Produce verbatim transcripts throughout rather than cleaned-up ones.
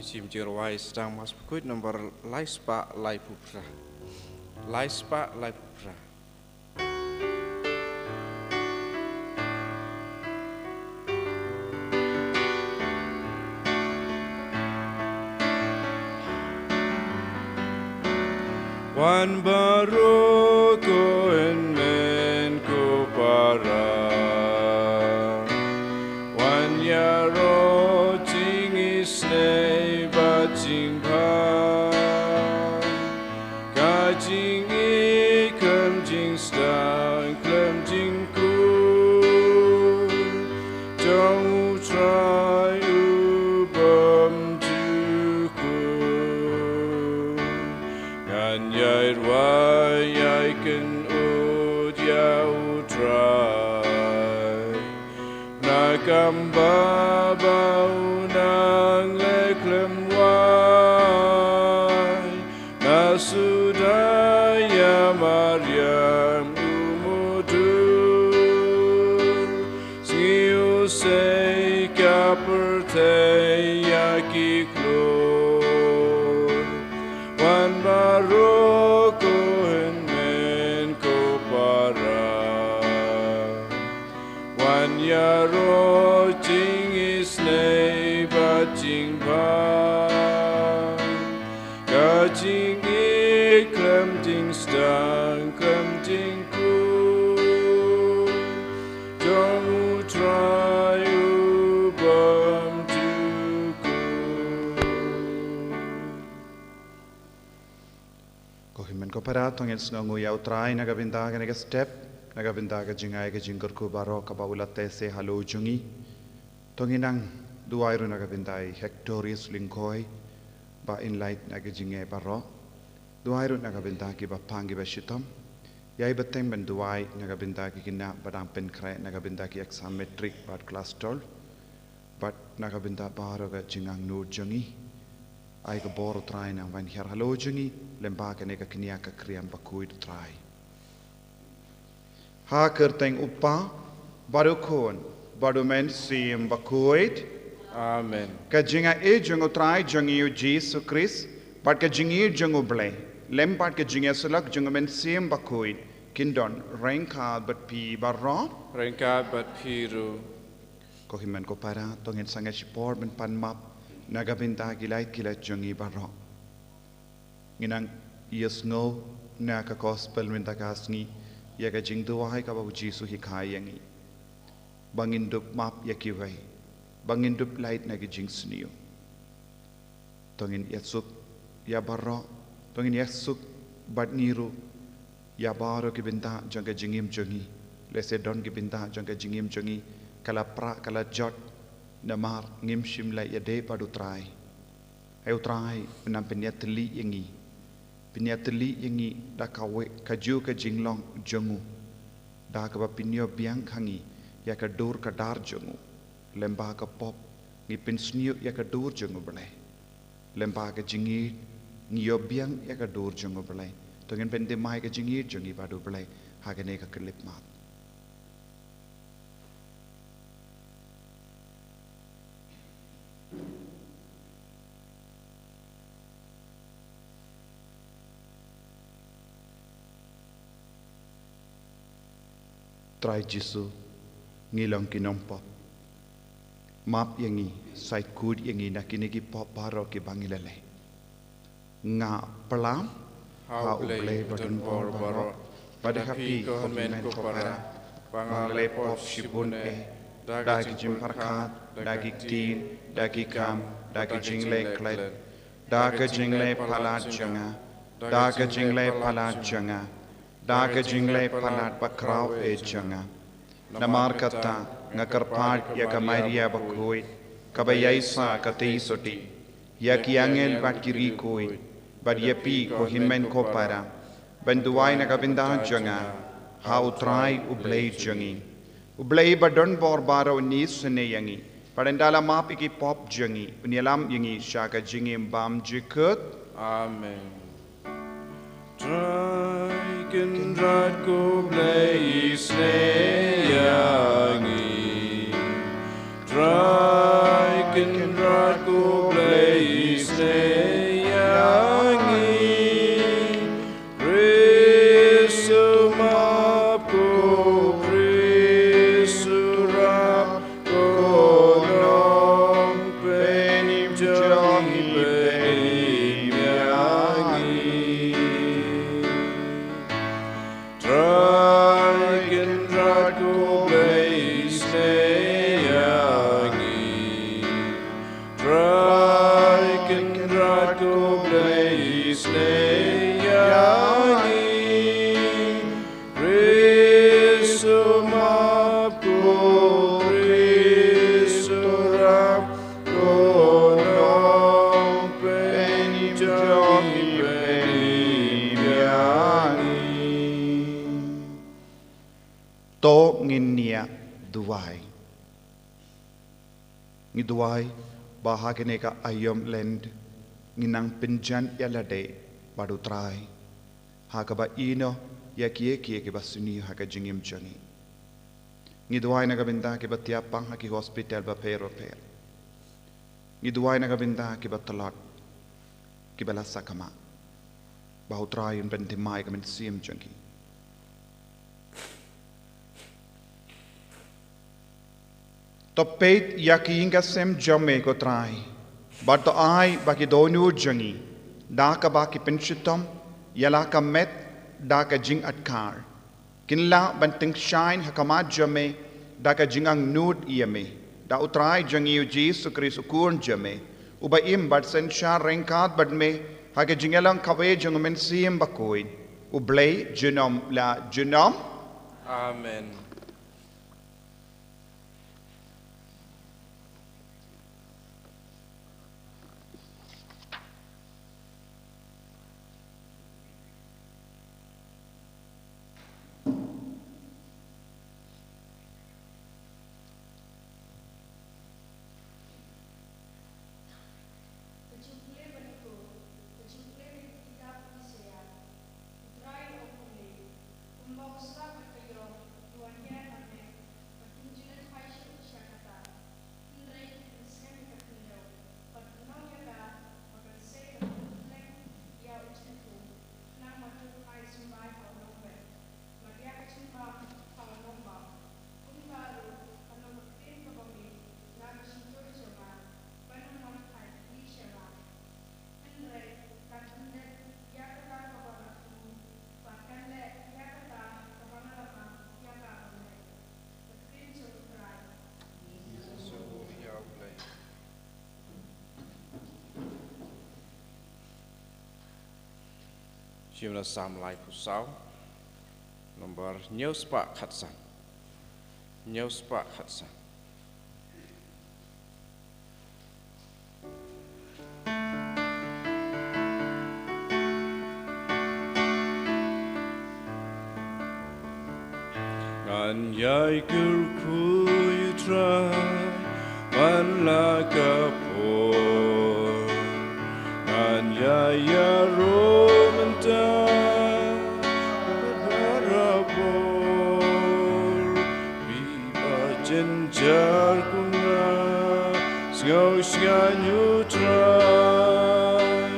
Shim Jingïarap Wai Sdang Mass Bakhuid number lai spah lai phew phra. Lai spah lai phew phra. Wan baroh ko hynmen ko para. Wan ïaroh jingisynei bad jingbha. Ka jingïeit khlem jingsdang khlem jingkhuid jong U Trai u bymjukut. Ngan ïai rwai ïai kynud ïa U Trai. Na kam ba ba u nang leh khlem wai. Na suda ïa mariang u mudur. Sngi u sei ka pyrthei ïa ki klur. Wan baroh ko hynmen ko para. Wan ïaroh jingisynei bad jingbha. Ka jingïeit khlem jingsdang khlem jingkhuid jong U Trai u bymjukut. Ko hynmen ko para, to ngin sngewnguh ïa U Trai na ka bynta kane ka step, na ka bynta ka jingai ka jingkyrkhu baroh kaba u la teh seh halor jong ngi. To ngin nang duwai ruh na ka bynta i Hectorius Lyngkhoi ba in lait na ka jingeh baroh. Duwai ruh na ka bynta kiba pang kiba shitom. Ïai bteng ban duwai na ka bynta ki khynnah ba dang pynkhreh na ka bynta ki exam matric bad klas twelve. Bad na ka bynta baroh ka jingangnud jong ngi. Ai ka bor U Trai nang ban hiar halor jong ngi lyngba kane ka kñia ka kriam bakhuid U Trai. Ha ka kyrteng U Kpa bad U Khun bad U Mynsiem Bakhuid. Amen. Ka jingaiei jong U Trai jong ngi U Jisu Khrist bad ka jingïeit jong U Blei lem bad ka jingïasyllok jong U Mynsiem Bakhuid kin don ryngkat bad phi baroh. Ryngkat bad phi ruh. Ko hynmen ko para, to ngin sangeh shipor ban pan map na ka bynta ki lait ki lait jong ngi baroh. Ngin nang ïasngew na ka gospel mynta ka sngi ïa ka jingduwai kaba U Jisu u hikai ïa ngi. Ba ngin dup map ïa kiwei, ba ngin dup lait na ki jingsniew. To ngin ïasuk ïa baroh, to ngin ïasuk bad ngi ruh ïa baroh ki bynta jong ka jingim jong ngi. Lehse don ki bynta jong ka jingim jong ngi ka la prah ka la jot namar ngim shym la ïadei bad U Trai. Ai U Trai, pynban pynïatylli ïa ngi. Pynïatylli ïa ngi da kawei ka jong ka jinglong jong U. Da kaba pynïoh biang ha ngi ïa ka dur ka dar jong U. Lyngba ka pop ngi pynsniew ïa ka dur jong U Blei. Lyngba ka jingïeit ngi ïoh biang ïa ka dur jong U Blei. To ngin pynthymmai ka jingïeit jong ngi bad U Blei ha kane ka khyllipmat. Trai Jisu, ngi long ki nongpop. Map ïa ngi, sait kut ïa ngi na kine ki pop baroh kiba ngi la leh. Nga pyrshang ha U Blei badonbor baroh bad ha phi ko hynmen ko para, ba nga la leh pop shibun eh, da ki jingpyrkhat, da ki ktien, da ki kam, da ki jingleh klet, da ka jingleh palat jong nga, da ka jingleh palat jong nga, da ka jingleh palat bakhraw eh jong nga. Namar kata nga kyrpad ïa ka Maria bakhuid, kaba ïaisah ka tei sotti, ïa ki angel bad ki riewkhuid, bad ïa phi ko hynmen ko para, ban duwai na ka bynta jong nga ha U Trai U Blei jong ngi. U Blei badonbor baroh un isynei ïa ngi, bad ynda la map ïa ki pop jong ngi, un ïalam ïa ngi sha ka jingim bymjukut. Amen. Trai Kynrad ko Blei isynei ïa ngi. Trai Kynrad ko Blei Isne ïa ngi, Khrist u map ko, Khrist u rap ko, nongpynjot pynïap ïa ngi. To ngin ïa duwai. Ngi duwai ba ha kane ka aïom Lent ngin nang pynjan ïa lade bad U Trai ha kaba ïehnoh ïa kiei kiei kiba sniew ha ka jingim jong ngi. Ngi duwai na ka bynta kiba thiah pang ha ki hospital bapher bapher. Ngi duwai na ka bynta kiba tlot, kiba la sakma, ba U Trai un pynthymmai ïa ka mynsiem jong ki. To peit ïa ki ïing ki sem jong me, ko Trai, bad to ai ba ki dohnud jong ngi da kaba ki pynshitom ïa la ka met da ka jingadkar, kin lah ban tyngshaiñ ha khmat jong me da ka jingangnud ïa me, da U Trai jong ngi U Jisu Khrist U Khun jong me, uba im bad synshar ryngkat bad me ha ka jingïalang kawei jong U Mynsiem Bakhuid, U Blei junom la junom. Amen. Ka jingpule bad ka jingpule na ka kitab Isaiah. U Trai u ong kumne: Kumba u slap bad ka ïong ki wan hiar ha me, bad kim ju leit phai shuh sha kata. Hynrei kin sngap ïa ka khyndew bad pynlong ïa ka, ba kan sei bad pyntlek ïa u jingthung, khnang ba to phai symbai ha u nongbeh, bad ïa ka jingbam ha u nongbam. Kumta ruh, ka nongpynkhreh kaba miet na ka shyntur jong nga, kan ym wan phai kylli sha nga. Hynrei kan pyndep ïa kata kaba nga thmu, bad kan leh ïa kata kaba nga la map ïa ka ban leh. Ka ktien jong U Trai. Shim na Salm laiphew saw, nombar hynñiew spah khatsan. Hynñiew spah khatsan. Ngan ïai kyrkhu ïa U Trai man la ka por, ngan ïai ïaroh mynta bad barabor. Phi ba jynjar kum nga, sngewsih ïa U Trai,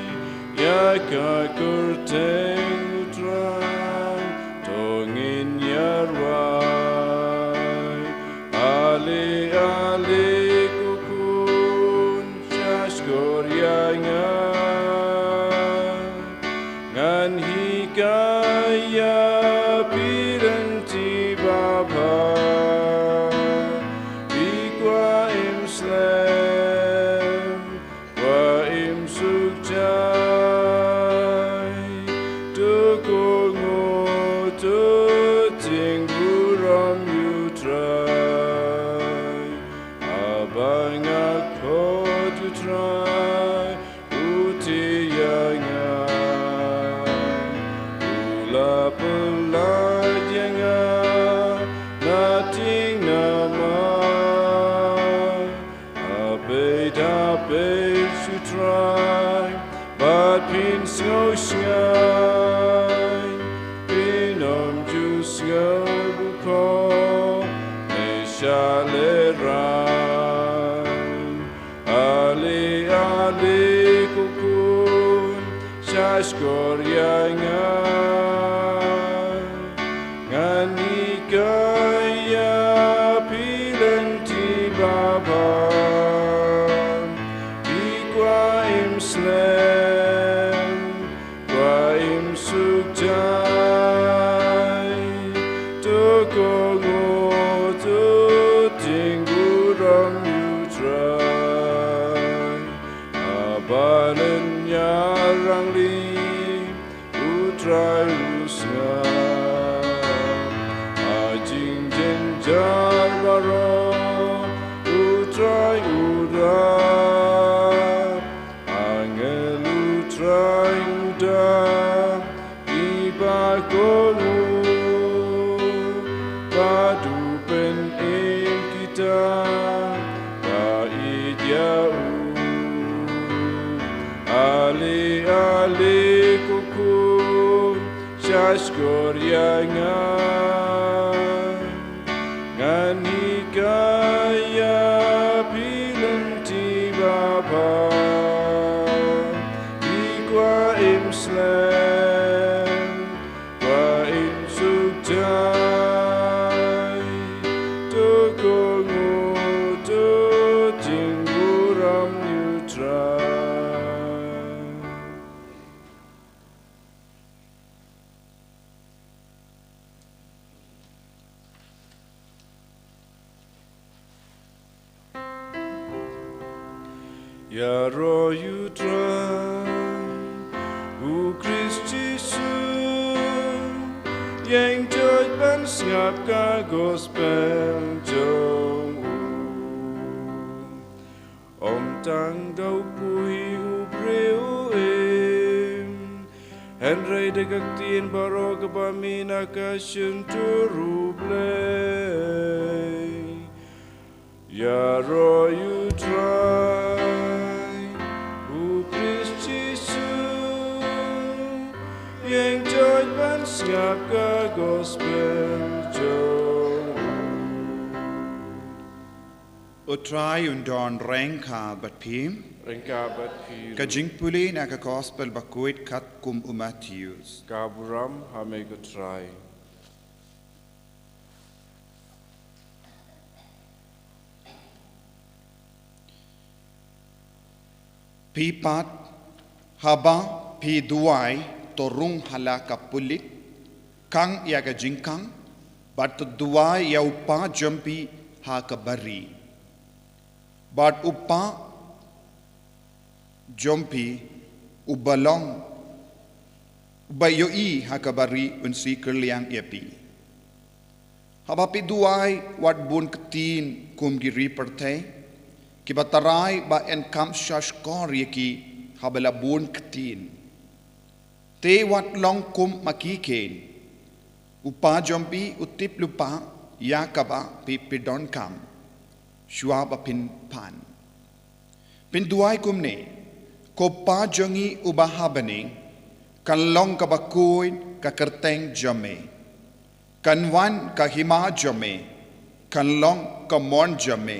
ïa ka kyrteng U Trai to ngin ïa rwai. Ale, ale ko khun, sngewsih ïa nga. Ngan hikai ïa phi lynti babha, phi kwah im slem, kwah im suk jai. To kohnguh, to tieng burom ïa U Trai. Haba nga khot ïa U Trai, u tih ïa nga, u la pyllait ïa nga na tieng namar. Ha phi da peit sha U Trai bad phin sngewsih, phin ym ju sngewbha ko ne shalehrain. Ale, ale ko khun, sngewsih ïa nga. Ngan hikai ïa phi lynti babha, phi kwah im slem, kwah im suk jai. To kohnguh, to tieng burom ïa U Trai. Haba lynñiar rang U Trai u sngap ha jingjynjar baroh, U Trai u rap, angel U Trai u dap, kiba kohnguh bad u pynim kita ba ïeit ïa u. Ale ale ko khun, shahshkor ïa nga. Ngan hikai ïa phi lynti babha, phi kwah im slem, kwah im suk jai, to kohnguh, to jingburom ïa U Trai. Ïaroh ïa U Trai, U Khrist Jisu, ïeng joit ban sngap ka gospel jong u. Ym tang da u poi u briew u im, hynrei da ka ktien baroh kaba mih na ka shyntur U Blei. Ïaroh ïa U Trai, U Khrist Jisu, ïeng joit ban sngap ka gospel jong u. U Trai un don ryngkat bad phi. Ryngkat bad phi. Ka jingpule na ka gospel bakhuid katkum u Mathaios. Ka burom ha me ko Trai. Phi pat, haba phi duwai, to rung ha la ka pulit, khang ïa ka jingkhang, bad to duwai ïa U Kpa jong phi ha kaba ri. Bad U Kpa jong phi uba long, uba ïohi ha kaba ri un sa kyrliang ïa phi. Haba phi duwai, wat bun ktien kum ki ri pyrthei, kiba tharai ba yn kham shahshkor ïa ki haba la bun ktien. Te wat long kum ma ki kein. U Kpa jong phi u tip lypa ïa kaba phi phi donkam, shuwa ba phin pan. Phin duwai kumne: Ko Kpa jong ngi uba ha bneng, kan long kaba khuid ka kyrteng jong me. Kan wan ka hima jong me, kan long ka mon jong me,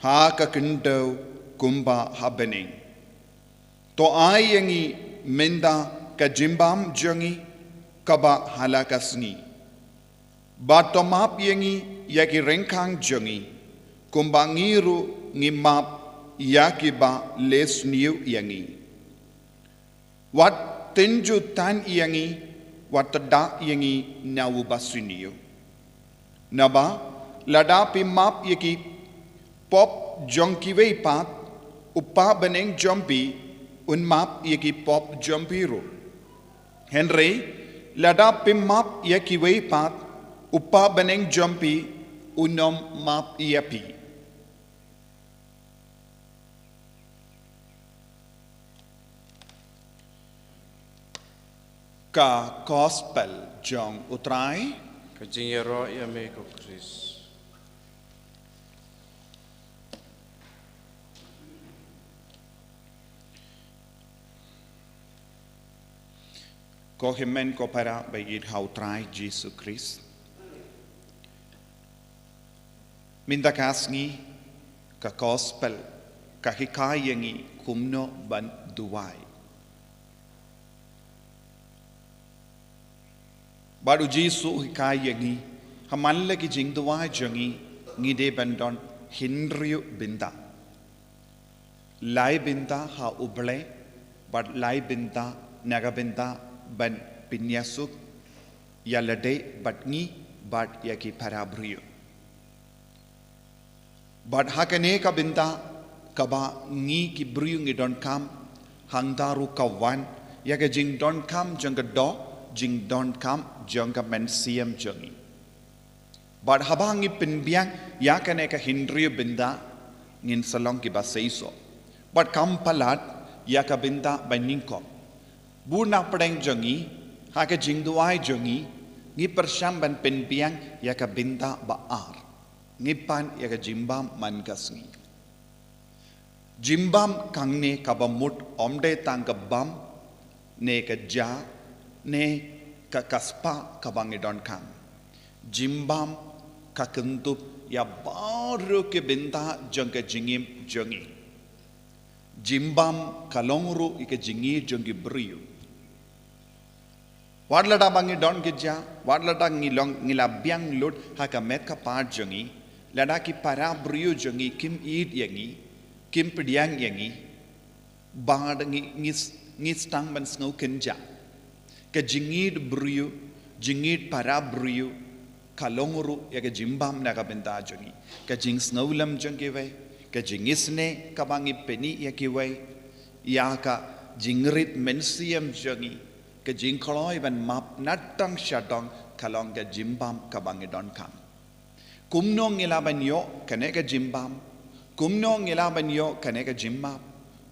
ha ka khyndew kumba ha bneng. To ai ïa ngi mynta ka jingbam jong ngi kaba ha la ka sngi. Bad to map ïa ngi ïa ki ryngkhang jong ngi, kumba ngi ruh ngi map ïa kiba leh sniew ïa ngi. Wat tynjuh than ïa ngi, wat tdah ïa ngi na uba sniew. Naba lada phi map ïa ki pop jong kiwei pat, U Kpa bneng jong phi un map ïa ki pop jong phi ruh. Hynrei lada phi map ïa kiwei pat, U Kpa bneng jong phi un ym map ïa phi. Ka gospel jong U Trai. Ka jingïaroh ïa me ko Khrist. Ko hynmen ko para ba ïeit ha U Trai Jisu Khrist. Mynta ka sngi ka gospel ka hikai ïa ngi kumno ban duwai. Bad U Jisu u hikai ïa ngi, ha man la ki jingduwai jong ngi, ngi dei ban don hynriew bynta. Lai bynta ha U Blei, bad lai bynta na ka bynta ban pynïasuk ïa lade bad ngi bad ïa ki para briew. Bad ha kane ka bynta kaba ngi ki briew ngi donkam, hangta ruh ka wan ïa ka jingdonkam jong ka doh, jingdonkam jong ka mynsiem jong ngi. Bad haba ngi pynbiang ïa kane ka hynriew bynta, ngin sa long kiba seisoh. Bad kam palat ïa ka bynta banyngkong. Bun na pdeng jong ngi, ha ka jingduwai jong ngi, ngi pyrshang ban pynbiang ïa ka bynta ba ar. Ngi pan ïa ka jingbam man ka sngi. Jingbam hangne kaba mut ym dei tang ka bam, ne ka ja, ne ka, ka spah kaba ngi donkam. Jingbam ka kyntup ïa baroh ki bynta jong ka jingim jong ngi. Jingbam ka long ruh ïa ka jingim jong ki briew. Wat lada ba ngi don ki ja, wat lada ngi long, ngi la biang lut ha ka met ka par jong ngi, lada ki para briew jong ngi kim ïeit ïa ngi, kim pdiang ïa ngi, bad ngi, ngi, ngi sdang ban sngew kynjah. Ka jingïeit briew, jingïeit para briew, ka long ruh ïa ka jingbam na ka bynta jong ngi. Ka jingsngewlem jong kiwei, ka jingisynei kaba ngi pyni ïa kiwei, ïa ka jingrit mynsiem jong ngi, ka jingkloi ban map na tang sha tang, ka long ka jingbam kaba ngi donkam. Kumno ngi lah ban ïoh kane ka jingbam? Kumno ngi lah ban ïoh kane ka jingmap?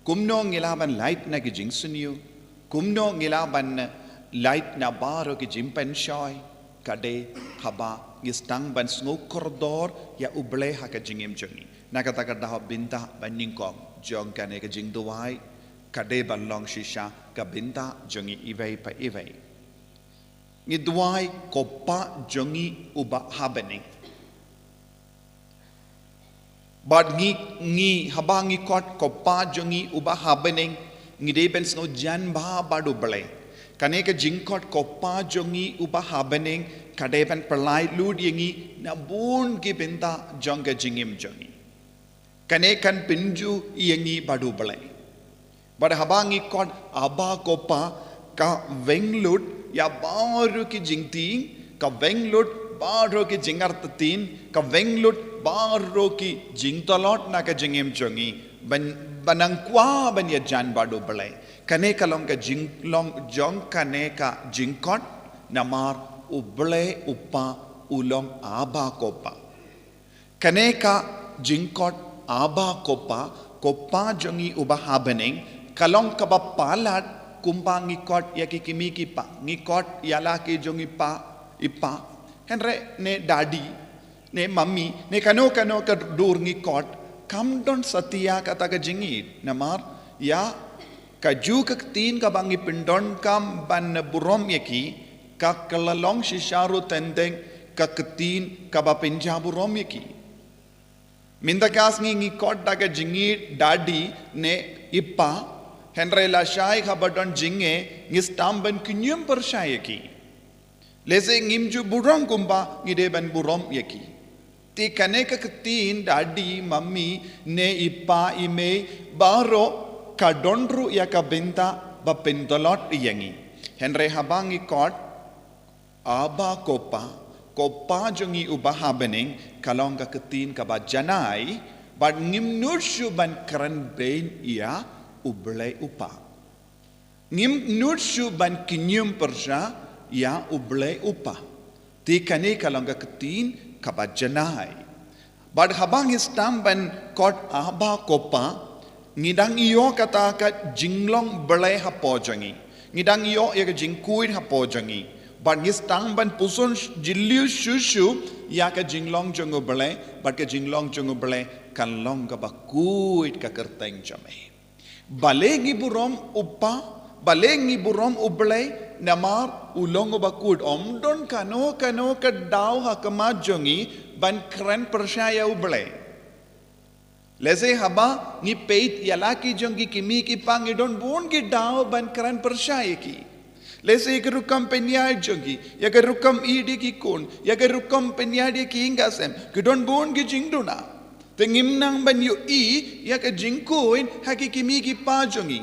Kumno ngi lah ban lait na ki jingsniew? Kumno ngi lah ban lait na baroh ki jingpynshoi? Ka dei haba ngi sdang ban sngew kordor ïa U Blei ha ka jingim jong ngi. Na kata ka daw bynta banyngkong jong kane ka jingduwai ka dei ban long shisha ka bynta jong ngi iwei pa iwei. Ngi duwai, Ko Pa jong ngi uba ha bneng. Bad ngi, ngi, haba ngi khot, Ko Pa jong ngi uba ha bneng, ngi dei ban sngew jan bha bad U Blei. Kane ka jingkhot, Ko Pa jong ngi uba ha bneng, ka dei ban pynlait lut ïa ngi na bun ki bynta jong ka jingim jong ngi. Kane kan pynjur ïa ngi bad U Blei. Bad haba ngi khot, Abba, Ko Pa, ka weng lut ïa baroh ki jingtieng, ka weng lut baroh ki jingartatien, ka weng lut baroh ki jingtlot na ka jingim jong ngi, ban, ban nang kwah ban ïajan bad U Blei. Kane ka long ka jinglong jong kane ka jingkhot, namar U Blei U Pa u long Abba, Ko Pa. Kane ka jingkhot, Abba, Ko Pa, Ko Pa jong ngi uba ha bneng, ka long kaba palat kumba ngi khot ïa ki kmie ki kpa, ngi khot ïa la ki jong i pa, i pa. Hynrei ne daddy, ne mummy, ne kano kano ka dur ngi khot, kam don satia kata ka jingïeit, namar ïa kajuh ka ktien kaba ngi pyndonkam ban burom ïa ki, ka kylla long shisha ruh teng teng ka ktien kaba pynjah burom ïa ki. Mynta ka sngi ngi khot da ka jingïeit daddy ne i pa, hynrei lashai haba don jingeh ngi sdang ban kñium pyrshah ïa ki. Lehse ngim ju burom kumba ngi dei ban burom ïa ki. Te kane ka ktien daddy, mummy, ne i pa, i mei, baroh ka don ruh ïa ka bynta ba pyntlot ïa ngi. Hynrei haba ngi khot, Abba, Ko Pa, Ko Pa jong ngi uba ha bneng, ka long ka ktien kaba janai, bad ngim nud shuh ban kren beiñ ïa U Blei U Pa. Ngim nud shuh ban kñium pyrshah ïa U Blei U Pa. Te kane ka long ka ktien kaba janai. Bad haba ngi sdang ban khot Abba, Ko Pa, ngi dang ïoh kata ka jinglong Blei hapoh jong ngi. Ngi dang ïoh ïa ka jingkhuid hapoh jong ngi. Bad ngi sdang ban puson jylliew shuh shuh ïa ka jinglong jong U Blei, bad ka jinglong jong U Blei kan long kaba khuid ka kyrteng jong me. Balei ngi burom U Pa, balei ngi burom U Blei, namar u long uba khuid, ym don kano kano ka daw ha khmat jong ngi ban kren pyrshah ïa U Blei. Lehse haba ngi peit ïa la ki jong ki kmie ki kpa ngi don bun ki daw ban kren pyrshah ïa ki. Lehse ïa ka rukom pynïaid jong ki, ïa ka rukom ïeit ïa ki khun, ïa ka rukom pynïaid ïa ki ïing ka sem, ki don bun ki jingduna. Te ngim nang ban ïohi ïa ka jingkhuid ha ki kmie ki kpa jong ngi.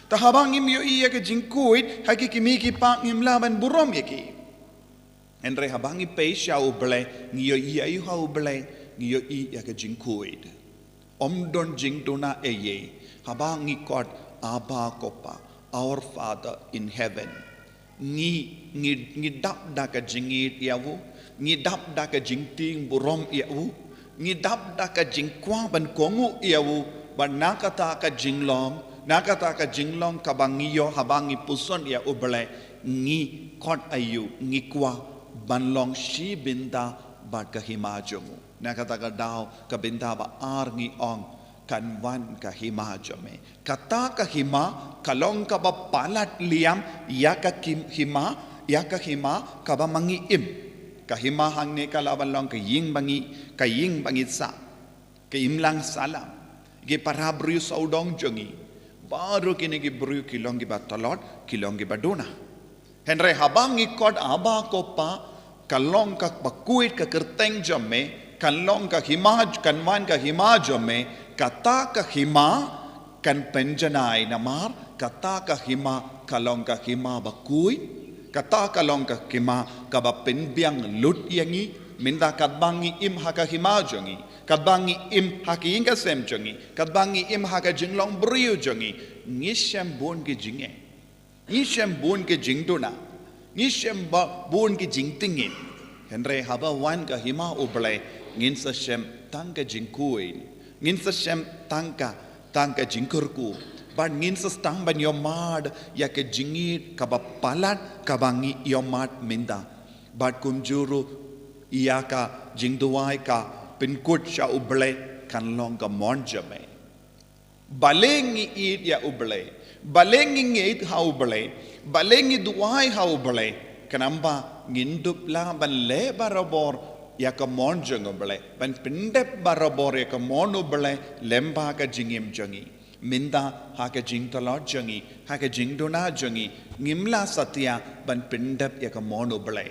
Te haba ngim ïohi ïa ka jingkhuid ha ki kmie ki kpa ngim lah ban burom ïa ki. Hynrei haba ngi peit sha U Blei, ngi ïohi ïa U Blei, ngi ïohi ïa ka jingkhuid. Ym don jingduna ei ei, haba ngi khot Abba, Ko Pa, Our Father in heaven. Ngi, ngi, ngi dap da ka jingïeit ïa u, ngi dap da ka jingtieng burom ïa u, ngi dap da ka jingkwah ban kohnguh ïa u, bad na kata ka jinglong, na kata ka jinglong kaba ngi ïoh haba ngi puson ïa u Blei, ngi kot aïu, ngi kwah ban long shi bynta bad ka hima jong u. Na kata ka daw, ka bynta ba ar ngi ong, kan wan ka hima jong me. Kata ka hima ka long kaba palat liam ïa ka kim hima, ïa ka hima kaba ma ngi im. Ka hima hangne ka lah ban long ka ïing ba ngi, ka ïing ba ngi sah, ka imlang sahlang, ki para briew sawdong jong ngi. Baroh kine ki briew ki long kiba tlot, ki long kiba duna. Hynrei haba ngi kot Abba ko Pa, ka long kaba khuid ka kyrteng jong me, kan long ka hima, kan wan ka hima jong me, kata ka hima kan pynjanai namar, kata ka hima ka long ka hima ba khuid, kata ka long ka hima kaba pynbiang lut ïa ngi, mynta katba ngi im ha ka hima jong ngi, katba ngi im ha ka ïing ka sem jong ngi, katba ngi im ha ka jinglong briew jong ngi, ngi shem bun ki jingeh. Ngi shem bun ki jingduna, ngi shem ba bun ki jingtieng. Hynrei haba wan ka hima u Blei, ngin sa shem tang ka jingkhuid, ngin sa shem tang ka, tang ka jingkyrkhu, bad ngin sa sdang ban ïohmad ïa ka jingïeit kaba palat kaba ngi ïohmad mynta. Bad kumjuh ruh ïa ka jingduwai ka pynkut sha u Blei kan long ka mon jong me. Balei ngi ïeit ïa u Blei, balei ngi ngeit ha u Blei, balei ngi duwai ha u Blei, khnang ba ngin dup lah ban leh barabor ïa ka mon jong u Blei, ban pyndep barabor ïa ka mon u Blei lem bad ka jingim jong ngi. Mynta ha ka jingtlot jong ngi, ha ka jingduna jong ngi, ngim lah satia ban pyndep ïa ka mon u Blei.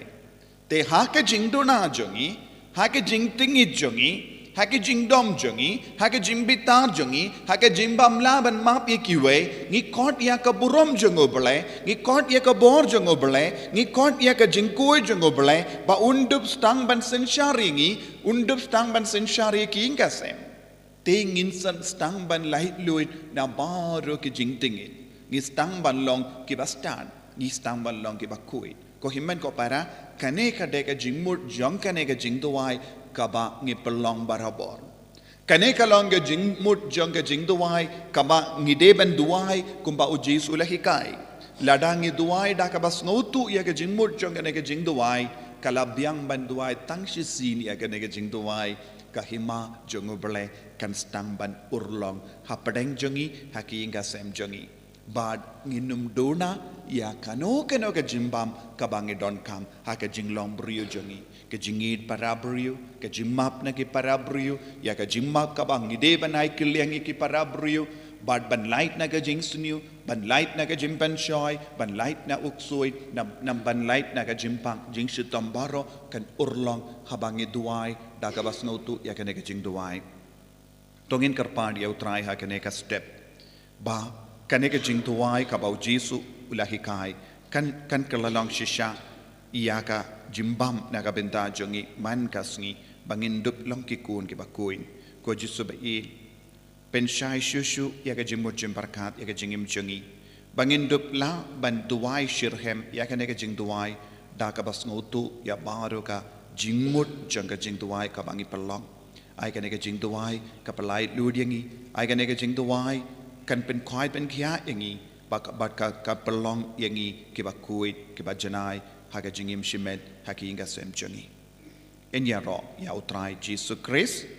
Te ha ka jingduna jong ngi, ha ka jingtieng jong ngi, ha ka jingdom jong ngi, ha ka jingbitar jong ngi, ha ka jingbym lah ban map ïa kiwei, ngi kot ïa ka burom jong u Blei, ngi kot ïa ka bor jong u Blei, ngi kot ïa ka jingkhuid jong u Blei, ba un dup sdang ban synshar ïa ngi, un dup sdang ban synshar ïa ka ïing ka sem. Te ngin sa sdang ban laitluid na baroh ki jingtieng. Ngi sdang ban long kiba stad, ngi sdang ban long kiba khuid. Ko hynmen ko para, kane ka dei ka jingmut jong kane ka jingduwai kaba ngi pynlong barabor. Kane ka long ka jingmut jong ka jingduwai kaba ngi dei ban duwai kumba u Jisu u la hikai. Lada ngi duwai da kaba sngewthuh ïa ka jingmut jong kane ka jingduwai, ka la biang ban duwai tang shisien ïa kane ka jingduwai, ka hima jong u Blei kan sdang ban urlong hapdeng jong ngi, ha ka ïing ka sem jong ngi. Bad ngin ym duna ïa kano kano ka jingbam kaba ngi donkam ha ka jinglong briew jong ngi. Ka jingïeit para briew, ka jingmap na ki para briew, ïa ka jingmap kaba ngi dei ban ai kylliang ïa ki para briew, bad ban lait na ka jingsniew, ban lait na ka jingpynshoi, ban lait na u ksuid, na, na ban lait na ka jingpang, jingshitom baroh kan urlong haba ngi duwai da kaba sngewthuh ïa kane ka jingduwai. To ngin kyrpad ïa u Trai ha kane ka step, ba kane ka jingduwai kaba u Jisu u la hikai, kan, kan kylla long shisha ïa ka jingbam na ka bynta jong ngi man ka sngi, ba ngin dup long ki khun kiba khuid. Ko Jisu ba ïeit, pynshai shuh shuh ïa ka jingmut jingpyrkhat, ïa ka jingim jong ngi, ba ngin dup lah ban duwai shitrhem ïa kane ka jingduwai da kaba sngewthuh ïa baroh ka jingmut jong ka jingduwai kaba ngi pynlong. Ai kane ka jingduwai ka pyllait luid ïa ngi, ai kane ka jingduwai kan pynkhwai pynkhiah ïa ngi, bad ka, bad ka, ka pynlong ïa ngi kiba khuid, kiba janai ha ka jingim shimet, ha ka ïing ka sem jong ngi. Ngin ïaroh ïa u Trai Jisu Khrist.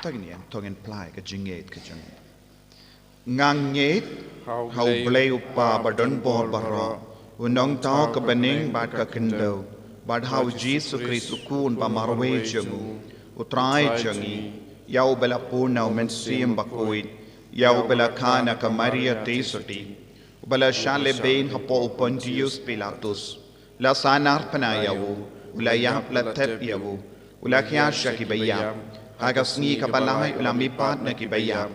To ngin ïa, to ngin plie ka jingngeit ka jong ngi. Nga ngeit ha u Blei u Kpa badonbor baroh, u nongthaw ka bneng bad ka khyndew, bad ha u Jisu Khrist u Khun ba marwei jong u, u Trai jong ngi, ïa uba la pun na u Mynsiem Bakhuid, ïa uba la kha na ka Maria Theisotti, uba la shah lehbeiñ hapoh u Pontius Pilatus, la sahnarphna ïa u, u la ïap, la thep ïa u, u la khia sha kiba ïap, Ha ka sngi kaba lai u la mihpat na kiba ïap,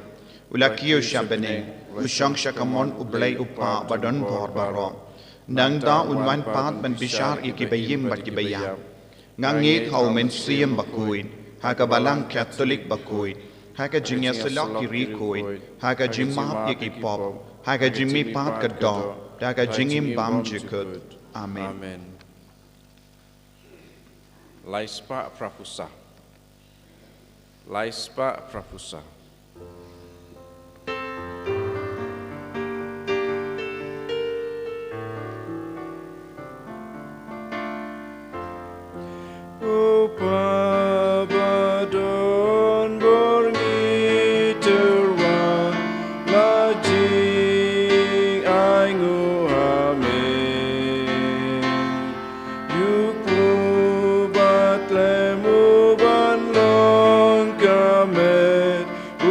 u la kiew sha bneng, u shong sha kamon U Blei U Kpa Badonbor Baroh. Nangta un wan pat ban bishar ïa kiba im bad kiba ïap. Nga ngeit ha U Mynsiem Bakhuid, ha ka Balang Katholik bakhuid, ha ka jingïasyllok ki riewkhuid, ha ka jingmap ïa ki pop, ha ka jingmihpat ka doh, da ka jingim bymjukut. Amen. Amen. Lai spah phra phew saw. Lai spah phra phew saw. U Kpa badonbor, ngi tyrwa la jingainguh ha me. Ïa u kpu ba khlem u ban long ka met, u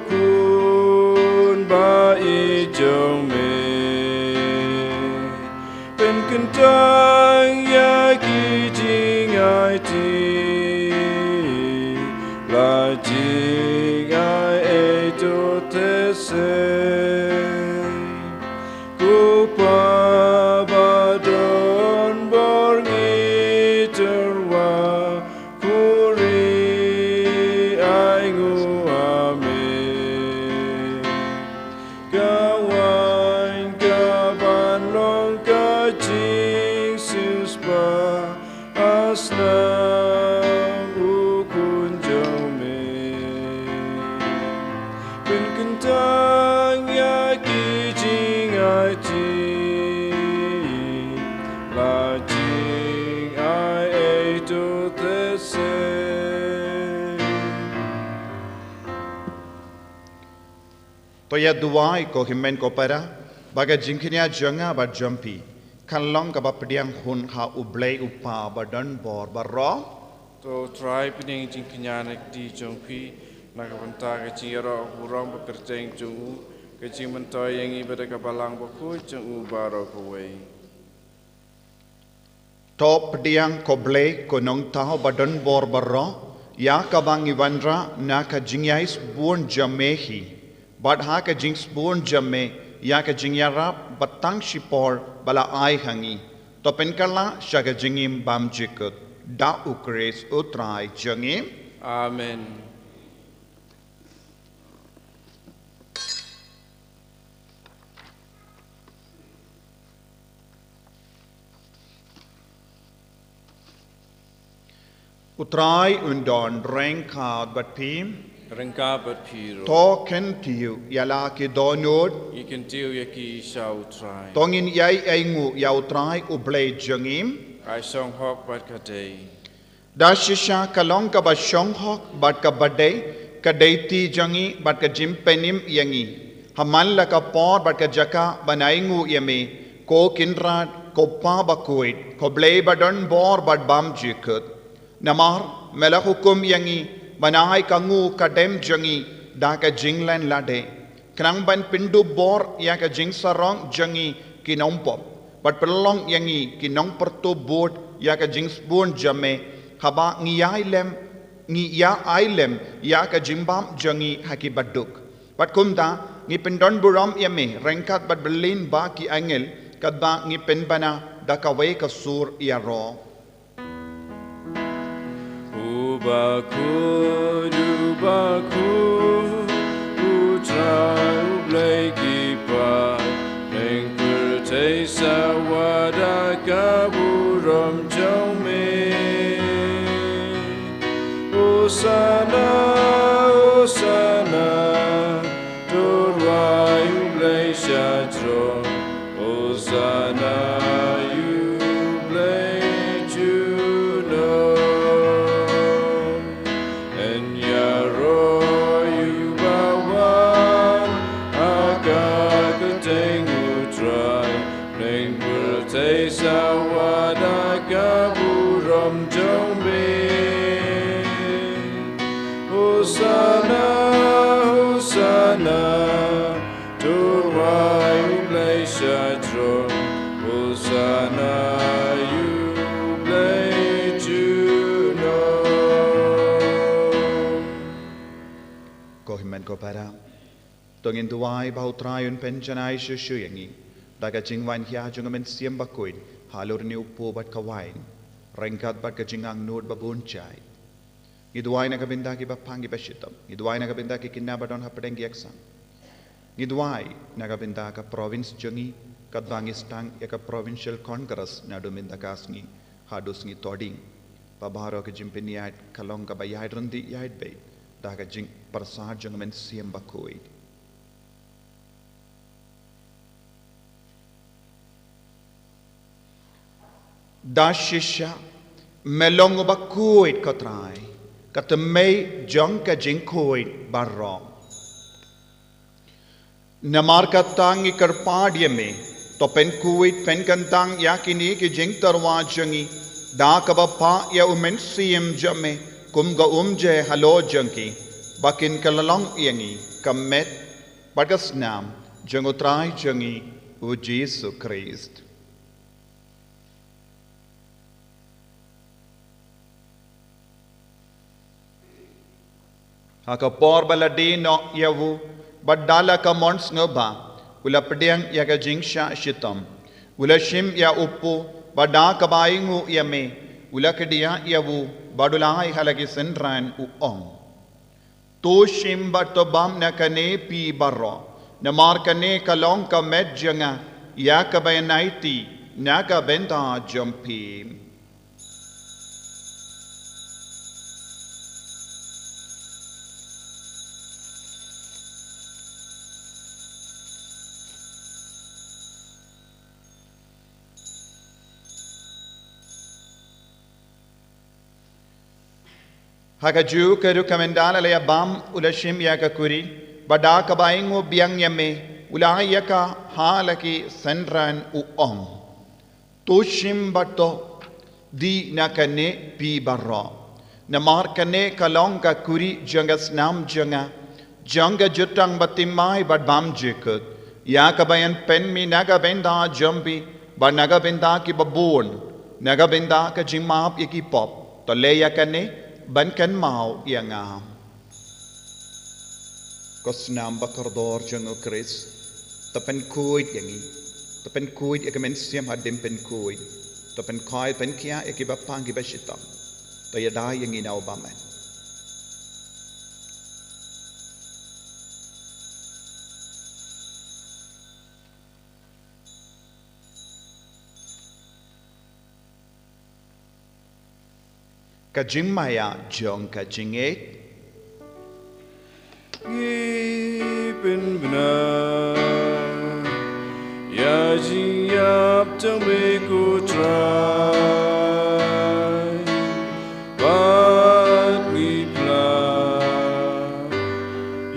khun ba ïeit jong me. Pynkyntang ïa ki jingaiti, la jingai ei to te se. Ko Kpa badonbor, ngi tyrwa khuri ainguh ha me. Ka waiñ ka ban long ka jingsiewspah ha snem u Khun jong me. Pynkyntang ïa ki jingaiti, la jingai ei to te se. To ïa duwai ko hynmen ko para, ba ka jingkñia jong nga bad jong phi kan long kaba pdiang hun ha U Blei U Kpa badonbor baroh. To Trai, pdiang jingkñia na ka kti jong phi, na ka bynta ka jingïaroh burom ba kyrteng jong u, ka jingmyntoi ïa ngi bad ka Balang Bakhuid jong u baroh kawei. To pdiang ko Blei, ko Nongthaw badonbor baroh, ïa kaba ngi wanrah na ka jingïaisbun jong me hi. Bad ha ka jingsbun jong me, ïa ka jingïarap ba tang shipor ba la ai ha ngi. To pynkylla sha ka jingim bymjukut. Da U Khrist U Trai jong ngi. Amen. U Trai un don ryngkat bad phi. Ryngkat bad phi ruh. To kyntiew ïa la ki dohnud. Ngi kyntiew ïa ki sha U Trai. To ngin ïai ainguh ïa U Trai U Blei jong ngi. Ka shong hok bad ka dei. Da shisha ka long kaba shong hok bad kaba dei, ka dei ti jong ngi bad ka jingpynim ïa ngi. Ha man la ka por bad ka jaka ban ainguh ïa me, ko Kynrad, ko Kpa Bakhuid, ko Blei badonbor bad bymjukut. Namar me la hukum ïa ngi ban ai ka nguh ka dem jong ngi da ka jinglen lade, khnang ban pyndup bor ïa ka jingsarong jong ngi ki nongpop, bad pynlong ïa ngi ki nongpyrtup bud ïa ka jingsbun jong me, haba ngi ïai lem, ngi ïa ai lem ïa ka jingbam jong ngi ha ki baduk. Bad kumta ngi pyndonburom ïa me ryngkat bad byllien ba ki angel, katba ngi pynbna da kawei ka sur ïaroh. U bakhuid, u bakhuid, u Trai U Blei ki kpa, ïing pyrthei sa wad da ka burom jong me. Hosana, Hosana, to rwai U Blei sha jrong. Hosana ïa U Blei junom. Yn ïaroh ïa uba wan ha ka kyrteng U Trai. Ïing pyrthei sa wad da ka burom jong me. Hosana, Hosana, to rwai U Blei sha jrong. Hosana ïa U Blei junom. Ko para, to ngin duwai ba U Trai un pynjanai shuh shuh ïa ngi da ka jingwan hia jong U Mynsiem Bakhuid halor une u po bad ka wain, ryngkat bad ka jingangnud ba bun jait. Ngi duwai na ka bynta kiba pang kiba shitom. Ngi duwai na ka bynta ki khynnah ba don hapdeng ki exam. Ngi duwai na ka bynta ka province jong ngi, katba ngi sdang ïa ka Provincial Congress naduh mynta ka sngi haduh sngi Thohdieng. Ba baroh ka jingpynïaid ka long kaba ïaid ryndih ïaid beit da ka jingpyrsad jong U Mynsiem Bakhuid. Da shisha, me long uba khuid, ko Trai, ka tymmen jong ka jingkhuid baroh. Namar kata ngi kyrpad ïa me, to pynkhuid pynkyntang ïa kine ki jingtyrwa jong ngi da kaba phah ïa U Mynsiem jong me kum ka umjer halor jong ki, ba kin kylla long ïa ngi ka met bad ka snam jong U Trai jong ngi U Jisu Khrist. Ha ka por ba la die noh ïa u, bad da la ka mon sngewbha, u la pdiang ïa ka jingshah shitom. U la shim ïa u po, bad da kaba ainguh ïa me, u la kdiah ïa u, bad u la ai ha la ki synran, u ong: To shim bad to bam na kane phi baroh, namar kane ka long ka met jong nga, ïa kaba ïaid na ka bynta jong phi. Ha kajuh ka rukom ynda la ïa bam, u la shim ïa ka kuri, bad da kaba ainguh biang ïa me, u la ai ïa ka ha la ki synran, u ong: To shim bad to die na kane phi baroh. Namar kane ka long ka kuri jong ka snam jong nga, jong ka jutang bathymmai bad bymjukut, ïa kaba yn pynmih na ka bynta jong phi bad na ka bynta kiba bun, na ka bynta ka jingmap ïa ki pop. To leh ïa kane ban kynmaw ïa nga. Ko snam ba kordor jong U Khrist, to pynkhuid ïa ngi, to pynkhuid ïa ka mynsiem hadien pynkhuid, to pynkhuid pynkhiah ïa kiba pang kiba shitom, to ïada ïa ngi na u bymman. Ka jingmaïa jong ka jingngeit. Ngi pynbna ïa jingïap jong me, ko Trai, bad ngi pla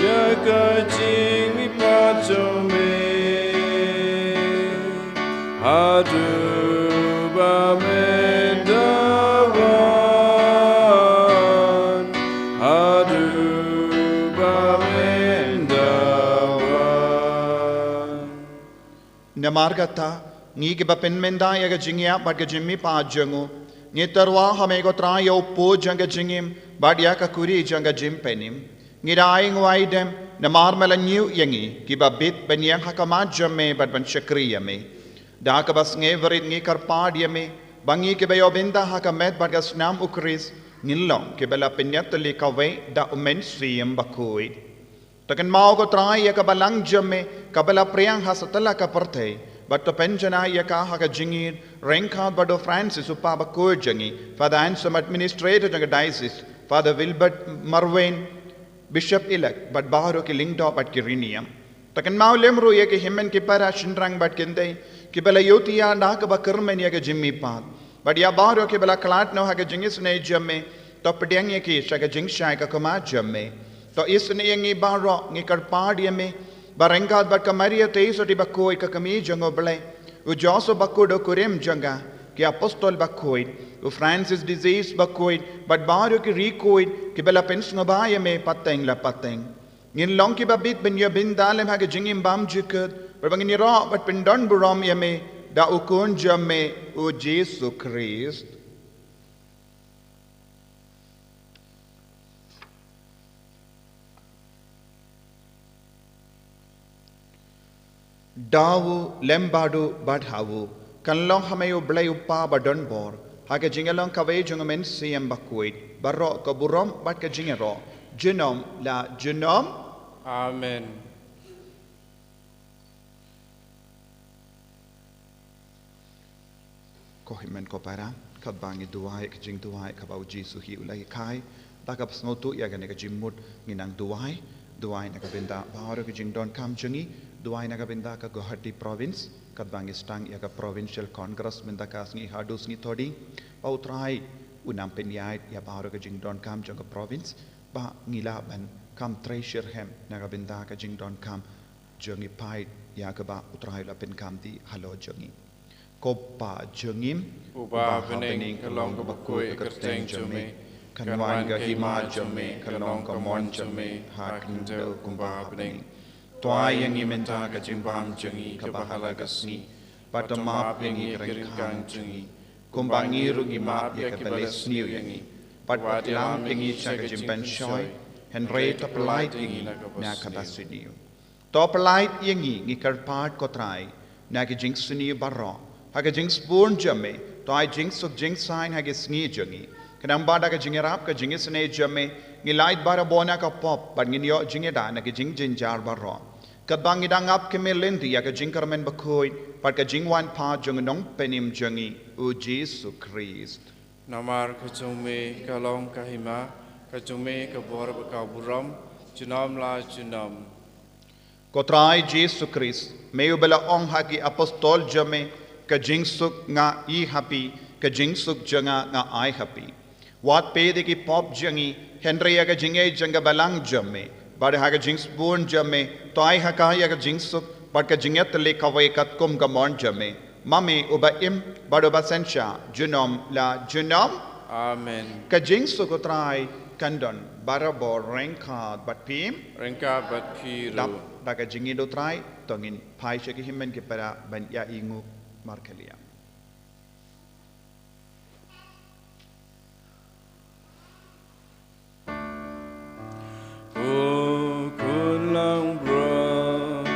ïa ka jingmihpat jong me haduh ba men da wan, haduh ba men da wan. Namar kata, ngi kiba pynmynta ïa ka jingïap bad ka jingmihpat jong u, ngi tyrwa ha me, ko Trai, ïa u po jong ka jingim bad ïa ka kuri jong ka jingpynim. Ngi da ai nguh ai dem namar me la ñiew ïa ngi kiba bit ban ïeng ha khmat jong me bad ban shakri ïa me. Da kaba sngewrit ngi kyrpad ïa me ba ngi kiba ïoh bynta ha ka met bad ka snam U Khrist, ngin long kiba la pynïatylli kawei da U Mynsiem Bakhuid. To kynmaw, ko Trai, ïa ka balang jong me kaba la phriang ha satlak ka pyrthei, bad to pynjanai ïa ka ha ka jingïeit ryngkat bad u Francis, u Pape bakhuid jong ngi, Father Anselm, administrator jong ka diocese, Father Wilbert Marwein, Bishop elect, bad baroh ki lyngdoh bad ki riewniam. To kynmaw lem ruh ïa ki hynmen ki para, shynrang bad kynthei kiba la ïohthiah da kaba kyrmen ïa ka jingmihpat, bad ïa baroh kiba la khlad noh ha ka jingisynei jong me, to pdiang ïa ki sha ka jingshai ka khmat jong me. To isynei ïa ngi baroh, ngi kyrpad ïa me, ba ryngkat bad ka Maria Theisotti bakhuid, ka kmie jong U Blei, u Joseph bakhuid u kurim jong ka, ki apostol bakhuid, u Francis de Sales bakhuid, bad baroh ki riewkhuid kiba la pynsngewbha ïa me pateng la pateng, ngin long kiba bit ban ïoh bynta lem ha ka jingim bymjukut, bad ba ngin ïaroh bad pyndon burom ïa me da u Khun jong me, u Jisu Khrist. Da u lem bad u bad ha u, kan long ha me u Blei u Kpa ba don bor, ha ka jingïalong kawei jong u Mynsiem Bakhuid, baroh ka burom bad ka jingïaroh, junom la junom. Amen. Ko hynmen ko para, katba ngi duwai ka jingduwai kaba u Jisu hi u la hikai, da kaba sngewthuh ïa kane ka jingmut ngi nang duwai, duwai na ka bynta baroh ka jingdonkam jong ngi, duwai na ka bynta ka Guwahati province, katba ngi sdang ïa ka provincial congress mynta ka sngi haduh sngi Thohdieng, ba u Trai un nang pynïaid ïa baroh ka jingdonkam jong ka province, ba ngi lah ban kam trei shitrhem na ka bynta ka jingdonkam jong ngi, peit ïa kaba u Trai u la pynkam dih halor jong ngi. Ko Kpa jong ngi, uba ha bneng, ka long kaba khuid ka kyrteng jong me, kan wan ka hima jong me, kan long ka mon jong me ha khyndew kumba ha bneng. To ai ïa ngi mynta ka jingbam jong ngi kaba ha la ka sngi, bad to map ïa ngi ki ryngkang jong ngi, kumba ngi ruh ngi map ïa kiba leh sniew ïa ngi, bad wat ïalam ïa ngi sha ka jingpynshoi, hynrei to pyllait ïa ngi na kaba sniew. To pyllait ïa ngi, ngi kyrpad ko Trai, na ki jingsniew baroh, ha ka jingsbun jong me, to ai jingsuk jingsaiñ ha ki sngi jong ngi. Khnang ba da ka jingïarap ka jingisynei jong me, ngi lait barabor na ka pop, bad ngin ïoh jingïada na ki jingjynjar baroh. Katba ngi dang ap kmie lynti ïa ka jingkyrmen bakhuid, bad ka jingwan pat jong u Nongpynim jong ngi, u Jisu Khrist. Namar ka jong me ka long ka hima, ka jong me ka bor bad ka burom, junom la junom. Ko Trai Jisu Khrist, me uba la ong ha ki apostol jong me, ka jingsuk nga ai ha phi, ka jingsuk jong nga nga ai ha phi. Wat peit ïa ki pop jong ngi, hynrei ïa ka jingïeit jong ka balang jong me, bad ha ka jingsbun jong me, to ai ha ka ïa ka jingsuk, bad ka jingïatylli kawei katkum ka mon jong me. Ma me uba im, bad uba synshar, junom la junom. Amen. Ka jingsuk u Trai kan don barabor ryngkat bad phi. Ryngkat bad phi ruh. Dap da ka jingïeit u Trai, to ngin phai sha ki hynmen ki para ban ïa-i nguh markhaliang. Ko Khun Langbrot,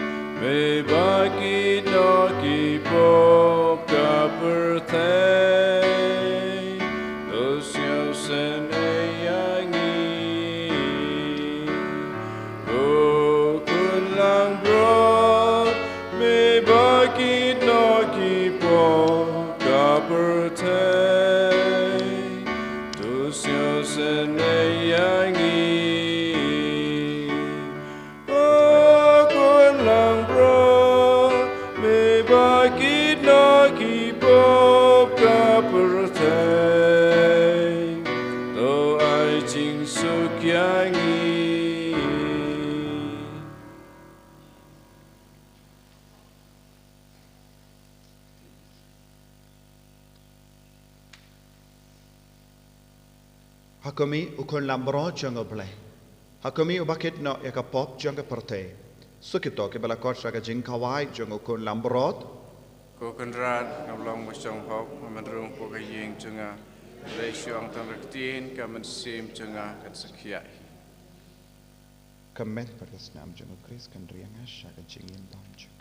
me ba kit noh ki pop ka pyrthei, to sngewsynei ïa ngi. Ko Khun Langbrot, me ba kit noh ki pop ka pyrthei, to sngewsynei ïa ngi. Ko Khun Langbrot, me ba kit noh ki pop ka pyrthei, to ai jingsuk ïa ngi. Ha khmih, u Khun Langbrot jong U Blei. Ha khmih, uba kit noh ïa ka pop jong ka pyrthei. Suk ïa kito kiba la khot sha ka jingkhawai jong u Khun Langbrot. Ko Kynrad, ngam long ba shong hok, ngam rung hapoh ka ïing jong nga. Hynrei shu ong tang da ka ktien, ka mynsiem jong nga kan sa khia hi. Ka met bad ka snam jong u Khrist kan ri ïa nga sha ka jingim bymjukut.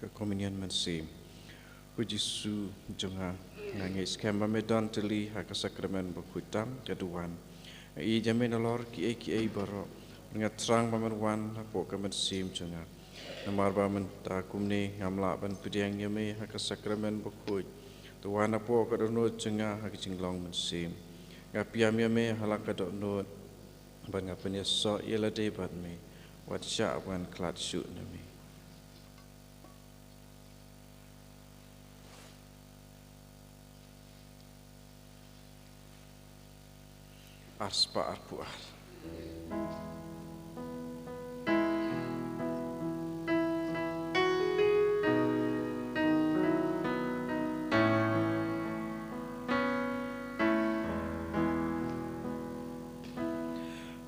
Ka Communion Mynsiem. Ko Jisu jong nga, nga ngeit skhem ba me don tylli ha ka Sakramen Bakhuid tam ka duwan. Nga ïeit ïa me nalor kiei kiei baroh. Nga thrang ba men wan hapoh ka mynsiem jong nga. Namar ba mynta kumne ngam lah ban pdiang ïa me ha ka Sakramen Bakhuid. To wan hapoh ka dohnud jong nga ha ka jinglong mynsiem. Nga pdiang ïa me ha la ka dohnud. Ba nga pynïasoh ïa lade bad me. Wat shah ban khlad shuh na me. Ar spah arphew ar.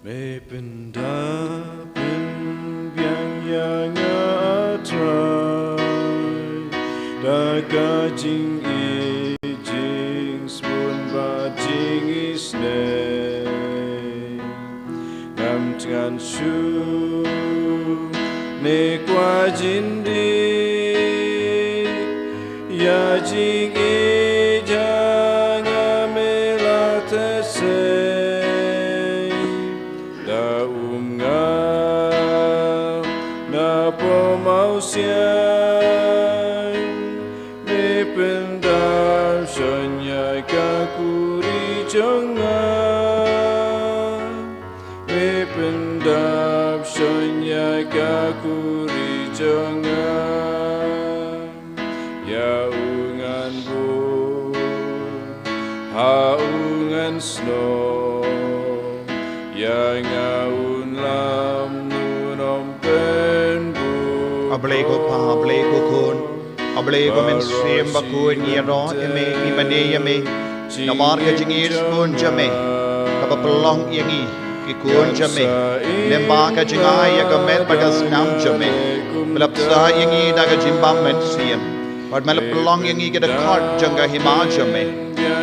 Me pynda pynbiang ïa nga, Trai, da ka jingïeit, jingsbun bad jingisynei. Ngam thngan shuh ne kwah jin dih ïa jingïeit jong nga, me la theh sei. Da um nga na pom awsiang, me pyndap shon ïa ka khuri jong nga. Me pyndap shon ïa ka khuri jong nga. Ïa u ngan bud ha u ngan snoh, ïa nga un lam, un ym pynbun. A Blei ko Pa, a Blei ko Khun, a Blei ko Mynsiem Bakhuid, ngi ïaroh ïa me, ngi mane ïa me. Namar ka jingïeit jong me kaba pynlong ïa ngi ki khun jong me, lyngba ka jingai ïa ka met bad ka snam jong me. Me la pynsah ïa ngi da ka jingbym mynsiem, bad me la pynlong ïa ngi ki dkhot jong ka hima jong me.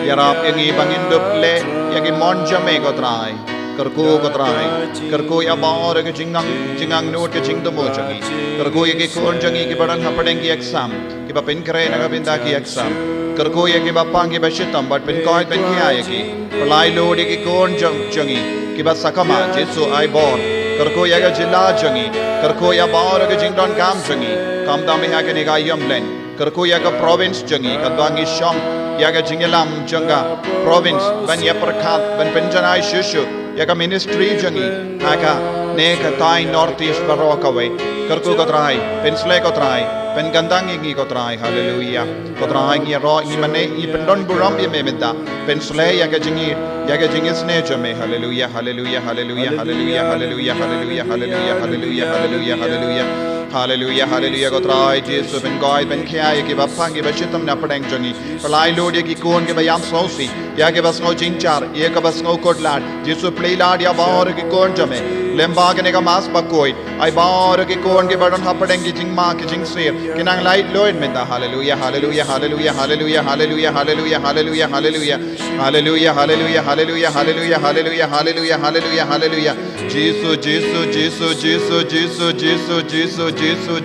Ïarap ïa ngi ba ngin dup leh ïa ki mon jong me, ko Trai. Kyrkhu, ko Trai, kyrkhu ïa baroh ki jingang, jingangnud, ki jingthmu jong ngi. Kyrkhu ïa ki khun jong ngi kiba don hapdeng ki exam, kiba pynkhreh na ka bynta ki exam. Kyrkhu ïa kiba pang kiba shitom bad pynkoit pynkhia ïa ki. Pynlait lut ïa ki khun jong, jong ngi kiba sakma, Jisu ai bor. Kyrkhu ïa ka jylla jong ngi. Kyrkhu ïa baroh ki jingdonkam jong ngi. Khamtam ïa kane ka ïom lynti. Kyrkhu ïa ka province jong ngi, katba ngi shong ïa ka jingïalam jong ka province ban ïa pyrkhat, ban pynjanai shuh shuh ïa ka ministry jong ngi ha kane ka thaiñ North East baroh kawei. Kyrkhu, ko Trai, pynshlei, ko Trai, pynkyntang ïa ngi, ko Trai. Haleluia. Ko Trai, ngi ïaroh, ngi mane, ngi pyndon burom ïa me mynta. Pynshlei ïa ka jingïeit, ïa ka jingisynei jong me. Haleluia, haleluia, haleluia, haleluia, haleluia, haleluia, haleluia, haleluia, haleluia, haleluia. Haleluia, haleluia, ko Trai Jisu, pynkoit pynkhia ïa kiba pang kiba shitom na pdeng jong ngi. Pynlait lut ïa ki khun kiba ïam sngewsih, ïa kiba sngew jynjar, ïa kiba sngew khuslai. Jisu, plie lad ïa baroh ki khun jong me. Lyngba kane ka Mass bakhuid, ai baroh ki khun kiba don hapdeng ki jingma ki jingsir, ki nang lait luid mynta. Haleluia, haleluia, haleluia, haleluia, haleluia, haleluia, haleluia, haleluia. Haleluia, haleluia, haleluia, haleluia, haleluia, haleluia, haleluia, haleluia. Jisu, Jisu, Jisu,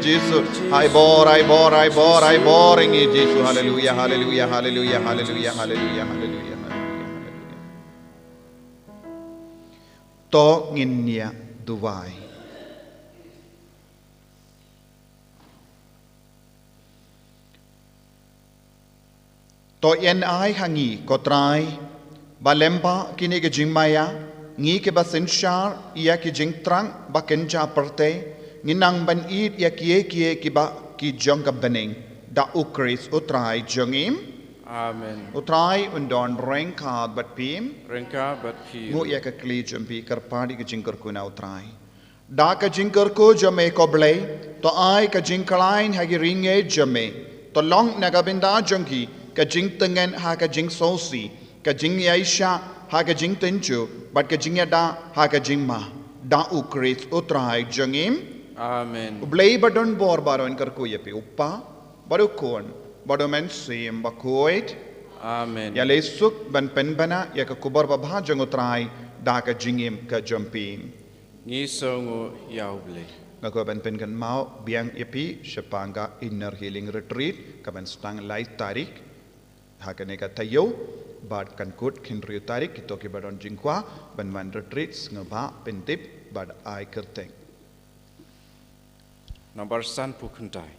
Jisu. Ai bor, ai bor, ai bor, ai bor ïa ngi, Jisu. Haleluia, haleluia, haleluia, haleluia, haleluia, haleluia, haleluia, haleluia. To ngin ïa duwai. To ïeng ai ha ngi, ko Trai, ba lyngba kine ki jingmaïa, ngi kiba synshar ïa ki jingthrang ba kynja pyrthei, ngin nang ban ïeit ïa kiei kiei kiba ki jong ka bneng. Da U Khrist U Trai jong ngi. Amen. U Trai un don ryngkat bad phi. Ryngkat bad phi. Nguh ïa ka khlieh jong phi, kyrpad ïa ka jingkyrkhu na U Trai. Da ka jingkyrkhu jong me, ko Blei, to ai ka jingkhlaiñ ha ki riewngeit jong me. To long na ka bynta jong ki ka jingtngen ha ka jingsngewsih, ka jingïaishah ha ka jingtynjuh, bad ka jingïada ha ka jingma. Da U Khrist U Trai jong ngi. Amen. U Blei badonbor baroh un kyrkhu ïa phi, U Kpa, bad U Khun, bad U Mynsiem Bakhuid. Amen. Ïaleh suk ban pynbna ïa ka khubor babha jong U Trai da ka jingim ka jong phi. Ngi sngewnguh ïa U Blei. Nga kwah ban pynkynmaw biang ïa phi shaphang ka Inner Healing Retreat ka ban sdang lai tarik ha kane ka taïew bad kan kut khynriew tarik. Kito kiba don jingkwah ban wan retreat, sngewbha pyntip bad ai kyrteng. Nambar san phew khyndai.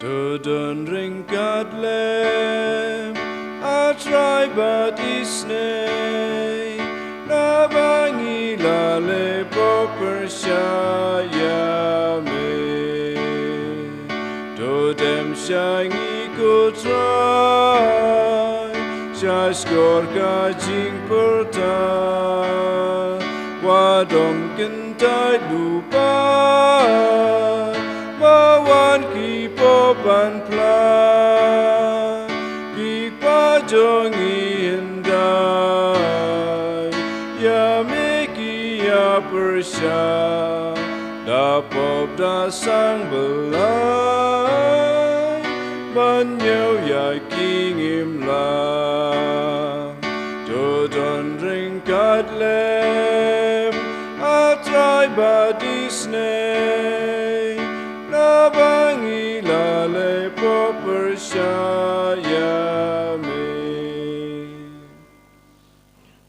To don ryngkat lem, A Trai bad Isynei, naba ngi la leh pop pyrshah ïa me. To dem sha ngi ko Trai, sha shkor ka jingpyrta, wat ym kyntait lypa, ba wan ki pop ban phla, ki kpa jong ngi hyndai, ïa me ki ïa pyrshah, da pop da sang Blei, ban ñiew ïa ki ngim lah. To don ryngkat lem, A Trai bad Isynei, naba ngi la leh pop pyrshah ïa me.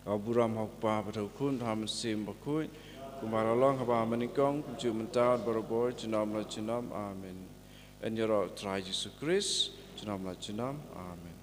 Ka burom ha u Kpa bad ha u Khun bad ha u Mynsiem Bakhuid, kumba la long haba ha banyngkong, kumjuh mynta bad barabor, junom la junom. Amen. Yn ïaroh U Trai Jisu Khrist junom la junom. Amen.